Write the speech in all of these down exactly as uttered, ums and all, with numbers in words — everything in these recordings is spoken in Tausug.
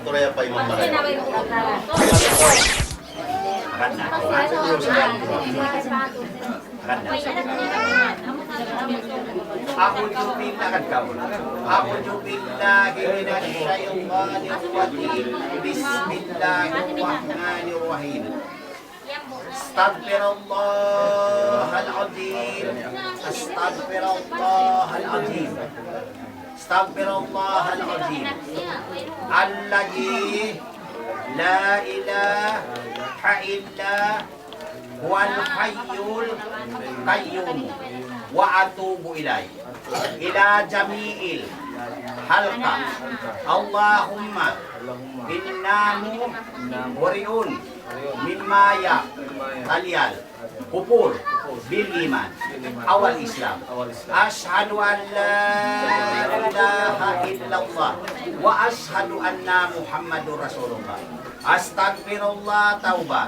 Turaya pa imam marayaw. Agad na. Agad na. أعوذ بالله، أعوذ بالله من الشيطان الرجيم. بسم الله الرحمن الرحيم. أستغفر الله العظيم. أستغفر الله العظيم. أستغفر الله العظيم. الذي لا إله إلا هو الحي القيوم وأتوب إليه. إلى جميع الحلقة. اللهم إنه بريء مما يتليال كفر بالإيمان أو الإسلام. أشهد أن لا إله إلا الله وأشهد أن محمد رسول الله. أستغفر الله توبة.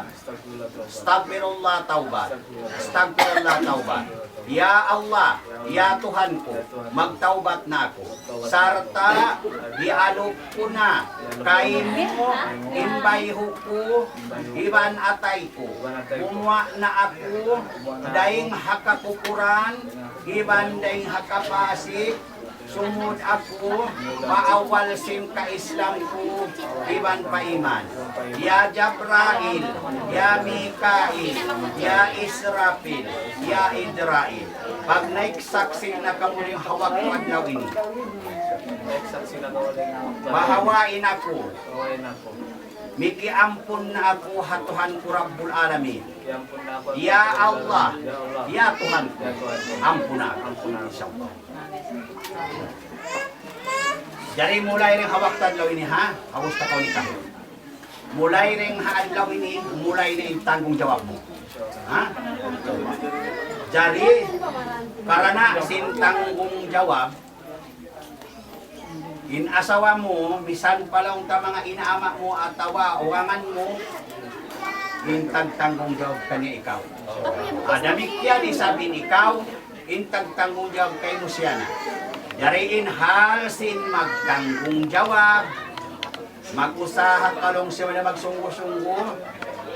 Astagfirullah tawbat. Astagfirullah tawbat. Ya Allah, ya Tuhan ku, magtawbat na aku. Sarta' iyalup ku na kaymu in bayhu' ku iban atay ku. Gumuwa' na aku dayn ha kakupuran iban dayn ha kapasik. Sumud aku pa awal sin ka-Islam ku iban pa iman. Ya Jabrail, ya Mikail, ya Israfil, ya Idrail. Pagnaik saksi' na kamu dayn ha waktu adlaw ini. Bahawa in aku, mikiampun na aku ha Tuhan ku Rabbul Alamin. Ya Allah, ya Tuhan ku, ampuna aku. Insya Allah. Jari mulay dayn ha waktu adlaw ini, ha? Hagus ta kaw nikah. Mulay dayn ha adlaw ini, mulay na in tanggungjawab mu. Ha? Jari, karna' sin tanggungjawab, in asawa mu, misan pa laung ta manga ina' ama' mu atawa ugangan mu, in tagtanggungjawab kaniya ikaw. Damikkiyan isab in ikaw, in tagtanggungjawab kaymu siya na. Jari in hal sin magtanggungjawab, mag-usaha kaw laung siya na magsungguh-sungguh,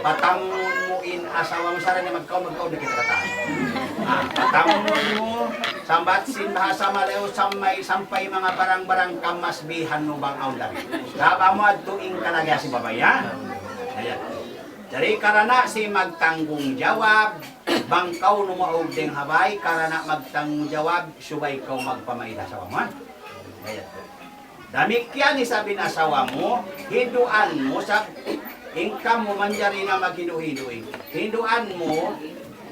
patammun mu in asawa mu, sa' di' magkaun, magkaun na kita katan. Ah, patammun mu, sambat sin bahasa Malayu, sampay, sampay manga barang-barang kamasbihan mu bang awn labi. Sabab mu adtu in kalagihan sin babai, ha? Ayan. Jari karna' sin magtanggungjawab, bang kaw numaug dayn ha bay, karna' magtanggungjawab, subay kaw magpamaid ha asawa mu, ha? Ayan. Damikkiyan isab in asawa mu, hinduan mu, sa' in kamu manjari na maghindu'-hindu' in. Hinduan mu,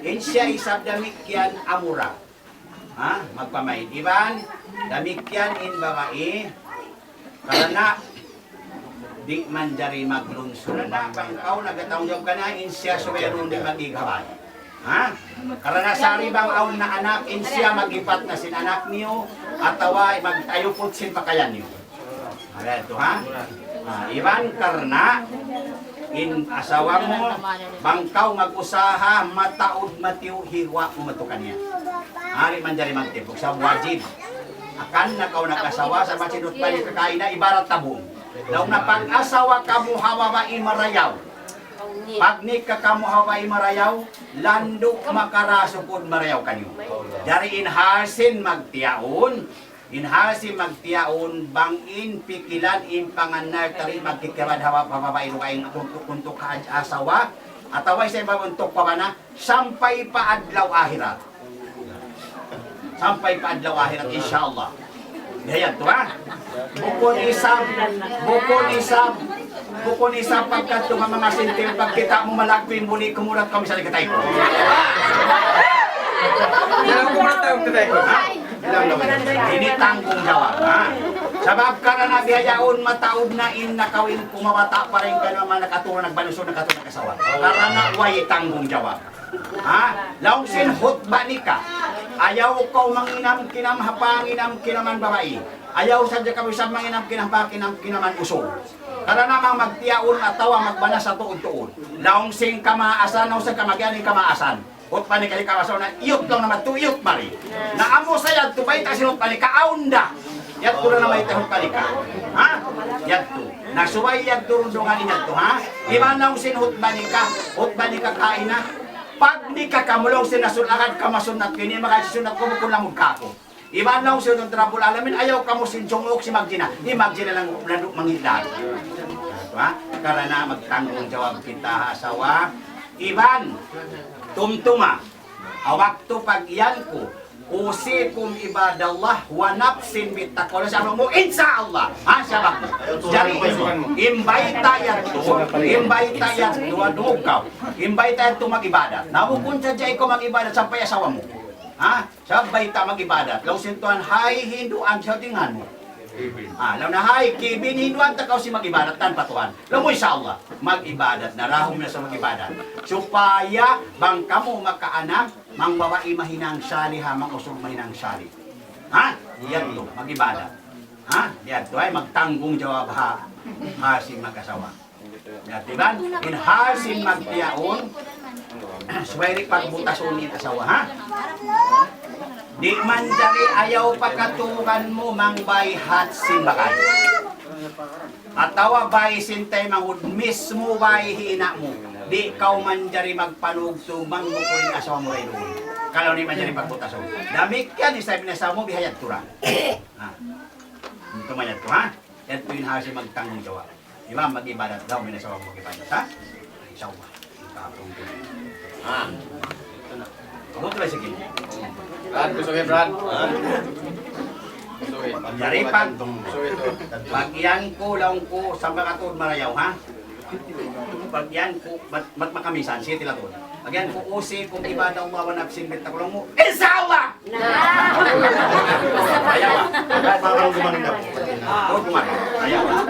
in siya isab damikkiyan amura. Ha? Magpamaid. Iban, damikkiyan in babai, karna' di' manjari maglunsur. Bang kaw nagtanggungjawab kaniya, in siya subay duun di' mag-igabay. Ha? Karna' sari bang awn na anak, in siya mag-ipat na sin anak niyu, atawa mag-ayuput sin pakayan niyu. Ayan tu, ha? Ah, iban karna' in asawa mu, bang kaw mag-usaha, mataud matiyu' hiwa' mu matu kaniya. Di' manjari magtipuk, sa' wajib. Hangkan na kaw nag-asawa, sa' masinut pa in kakaina, ibarat tabung. Laung na pag-asawa kamu ha babai marayaw. Pagnikah kamu ha babai marayaw, landu' makarasukun marayaw kaniyu. Jari in hal sin magtiyaun, in hal sin magtiyaun, bang in pikilan, in pangannal ta di' magkikirad ha babai, lugaing untuk, untuk ha asawa, atawa isab untuk pa bana, sampay pa adlaw ahirat. Sampay pa adlaw ahirat, insya Allah. Yan tu, ha? Bukun isab, bukun isab, bukun isab pagkadtu ha manga sintil, pagkita' mu malaggu' in buli', kumurat kaw misan kitay ku. Yan ang kumurat kaw kitay ku. Ha? Ini tanggungjawab, ha? Sabab karna' bihaun mataud na in nakawin ku, mabata' pa dayn kaniyu, manga nakaturun, nagbanus, nakaturun, nag-asawa. Karna' way tanggungjawab. Ha? Laung sin hutba nikah. Ayaw kaw manginam-kinam ha panginam-kinaman babai. Ayaw sadja kaw isab manginam-kinam ha panginam-kinaman usug. Karna' bang magtiyaun atawa magbana sa tuud-tuud. Laung sin kamaasan, laung sin kamagian in kamaasan. Hutba nikah in kamaasan na iyut laung naman tu, iyut mari. Na amu sa yadtu bayta' sin hutba nikah, awn da. Yadtu na naman in hutba nikah. Ha? Yadtu. Na subay yadtu rundungan niyu yadtu, ha? Iban laung sin hutba nikah, hutba nikah kaina. Pag nikah kamu laung sin Rasul agad kamu masunnat ku ini, maka sunnat ku bukun lamud kāku'. Iban laung sin Rabbul Alamin, ayaw kamu sin jumuk sin magjina. Di' magjina laung, landu' mangidal. Ha? Karna' magtanggungjawab kita ha asawa. Iban, tumtuma. Ha waktu pag-iyan ku, أوصيكم عباد الله ونفسي بتقوى الله. Siya mu, insya Allah. Ha, siya mu. Jari, in bayta' yadtu, in bayta' yadtu, adu kaw. In bayta' yadtu mag-ibadat. Na bukun sadja ikaw mag-ibadat, sampay asawa mu. Ha? Sa' bayta' mag-ibadat. Laung sin Tuhan, hay hinduan siya tingan mu. Ah, laung na, hay, Kevin, hinduan ta kaw sin mag-ibadat, tanpa Tuhan. Laung mu, insya Allah, mag-ibadat na, rahum na sa mag-ibadat. Supaya, bang kamu makaanak, manga babai mahinang saliha, manga usug mahinang salih. Ha? Yadtu, mag-ibadat. Ha? Yadtu, ay, magtanggungjawab ha, ha sin mag-asawa. Yadtu, iban, in hal sin magtiyaun, subay di' pagbutasun in asawa, ha? Di' manjari ayaw pakatugan mu mangbay hat sin bagay. Atawa bay sin taymanghud mismu bay hi ina' mu. Di' kaw manjari magpanugtug mangmukul in asawa mu ray duun. Kalau di' manjari pagbutasun. Damikkiyan isab in asawa mu bihayadtu ra. Ha? Tumaya tu, ha? Yadtu in hal sin magtanggungjawab. Imam, mag-ibadat daw, minasawa mag-ibadat, ha? Insya Allah. Kapung tu. Ah. Kamu tu lah sikit. Brad, gusto mo, Brad? Ha? Gusto mo? Jari pag, gusto mo ito? Pag-iyan ku, laung ku, sampay katud marayaw, ha? Pag-iyan ku, mat-, mat-, makamisan, sige, tila tu. Pag-iyan ku, أوصيكم عباد الله ونفسي بتقوى الله. Insya Allah! Ayaw, ah. Parang gumanda. Oh, gumanda. Ayaw, ah.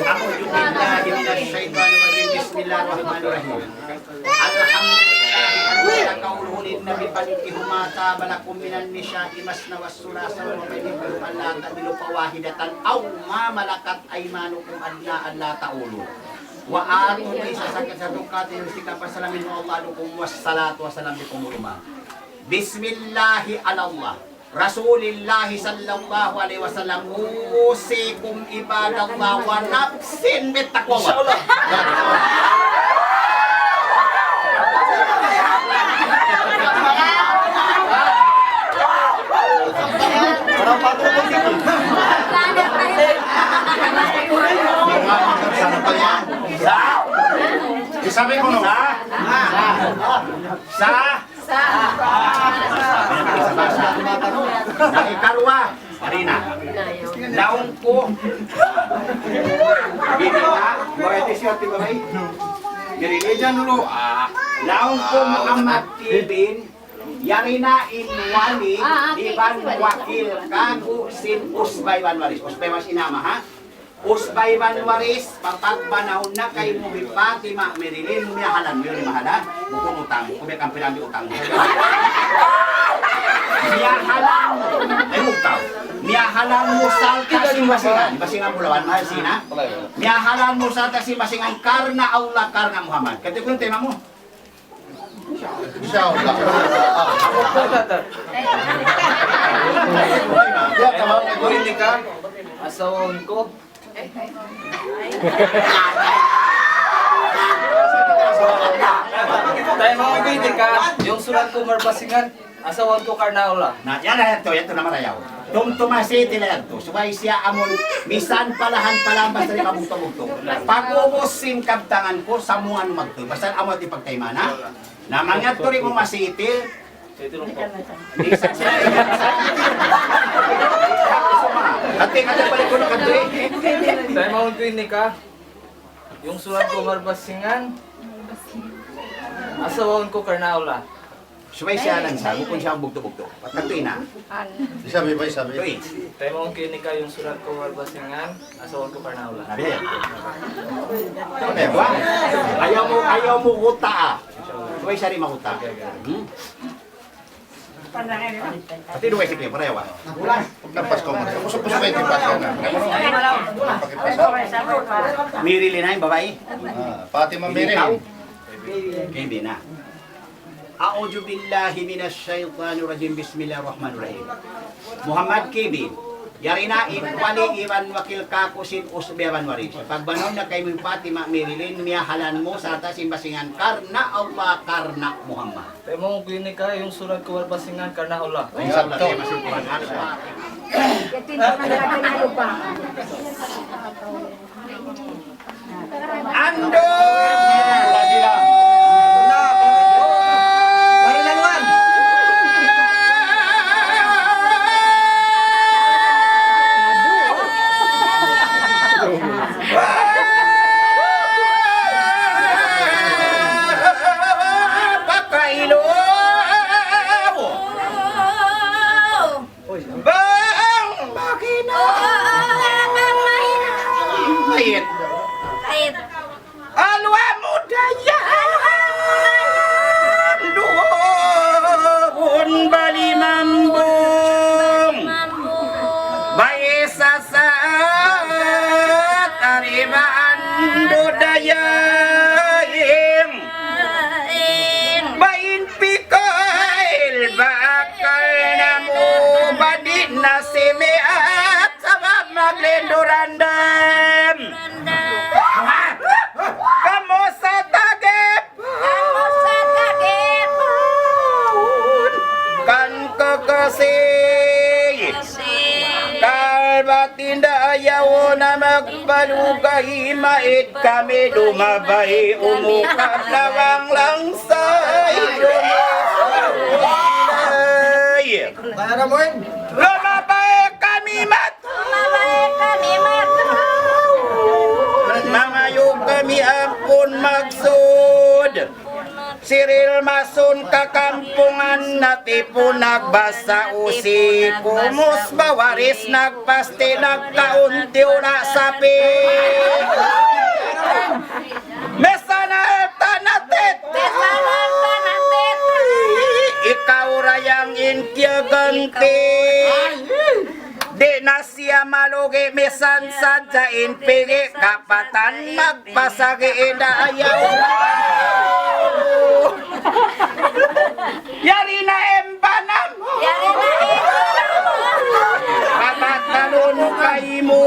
أعوذ بالله من الشيطان الرجيم. بسم الله الرحمن الرحيم. الحمد لله الذي قال قوله للنبي فانكحوا ما طاب لكم من النساء مثنى وثلاث ورباع فإن خفتم ألا تعدلوا فواحدة أو ما ملكت أيمانكم ألا تعولوا. وآتوا النساء صدقاتهن. Istikafar, salam minhu Allah lakum, wassalatu wassalam bikum ulama. Bismillahi ala Allah. Rasulillahi sallallahu alayhi wasallam, أوصيكم عباد الله ونفسي بتقوى الله. Insya Allah. Sa? Isabi ku, no? Sa? Sa? Sa. Na ikaruwa, yari na. Laung ku. Bibi na, mabaya ti siya ti babai. Yari na dyan dulu. Ah, laung ku Muhammad Kevin, yari na in wali, iban wakil kāku' sin usba iban waris. Usba iban waris in ama, ha? Usba iban waris, papagbanahun na kaymu hi Fatima Marilyn, miyahalan mu yan, mahalan. Bukun utang, kubi' kan pirambi utang. Miyahalan mu, ay, utang. Miyahalan mu sarta' sin Basingan, Basingan Bulawan, mahal sina. Miyahalan mu sarta' sin Basingan karna' Allah, karna' Muhammad. Kati ku in tema mu. Insya Allah. Asawa ku ini ka, asawa ku. Taymanghud ku ini ka, yung surat ku marbasingan, asawa ku karna' Allah. Na, yan na yan to, yan to na marayaw. Tumtuma City na yan to. Subay siya amun, misan palahan-palahan basta di' mabugtu'-bugtu'. Pag-ubus sin kabtangan ku, samungan magtu'. Basta amun di' pagtaymana. Na mangyat turi mu masitil. Ati, ati, balik ko na kadri. Taymanghud ku ini ka. Yung surat ku marbasingan. Asawa ku karna' Allah. Subay siya lang sa, bukun siya ang bugtu'-bugtu'. Pagkatuin na. Isabi ba, isabi? Tuin. Taymanghud ku ini ka, yung surat ku marbasingan. Asawa ku karna' Allah. Sabi niya. Sabi niya, wa? Ayaw mu, ayaw mu uta, ah. Subay siya rin makuta. Hmm? Pati duwa sikit, pareho, ah. Nagpas ko mo. Puso-puso kayo, tipas ka na. Marilyn na in babai. Ah, Fatima Marilyn. Kaya hindi na. أعوذ بالله من الشيطان الرجيم. بسم الله الرحمن الرحيم. Muhammad Kevin, yari na in wali iban wakil kaku' sin usbi iban waris. Pagbanun na kaymu Fatima Marilyn, miyahalan mu sarta' sin basingan karna' Allah, karna' Muhammad. Pemung bini ka yung surag kuwar basingan karna' Allah. Insya Allah, tayo masuk Quran. Al-Fatiha. Yadtu in pangalaga niya lupa. Andu'! Pakailu! Bang makinang. Bait. Bait. Alwa' mu dayan. Duun balimambung. Bang isasat aribaan du dayan. Bang in pikail bakal namu' badi' na simiat sabab maglinduran dam. Kamu sa tagip. Kan kakasi. Kalbat inda ayaw na magpalugay mait kami lumabay umukab lawang langsay. Lumabay kami mat. Lumabay kami mat. Mangayu' kami ampun maksud. Siril masun kakampungan natipun nagbasa usi kumus bawaris nagpasti nagkaun tiula sapi. Misan alta' natit. Misan alta' natit. Ikaw ra yang in kiyaganti. Di' na siya malugi misan sadja in pigi kapatan magpasagi inda ayaw. Yari na in bana mu. Yari na in bana mu. Pabatalun kaymu.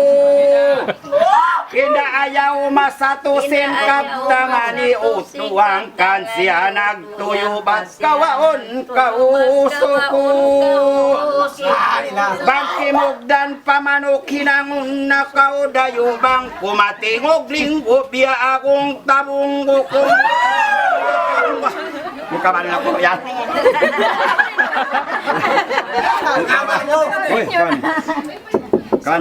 Inda ayaw masatu sin kabtangan hi utuwang kan siya nagtuyu' bat kawaun ka usuku. Bang kimugdan pa manuk hinangun na kaw dayu bang kumatingug linggu biya' akung tabung buku. Buka ba na po yan? Uy, kan. Kan.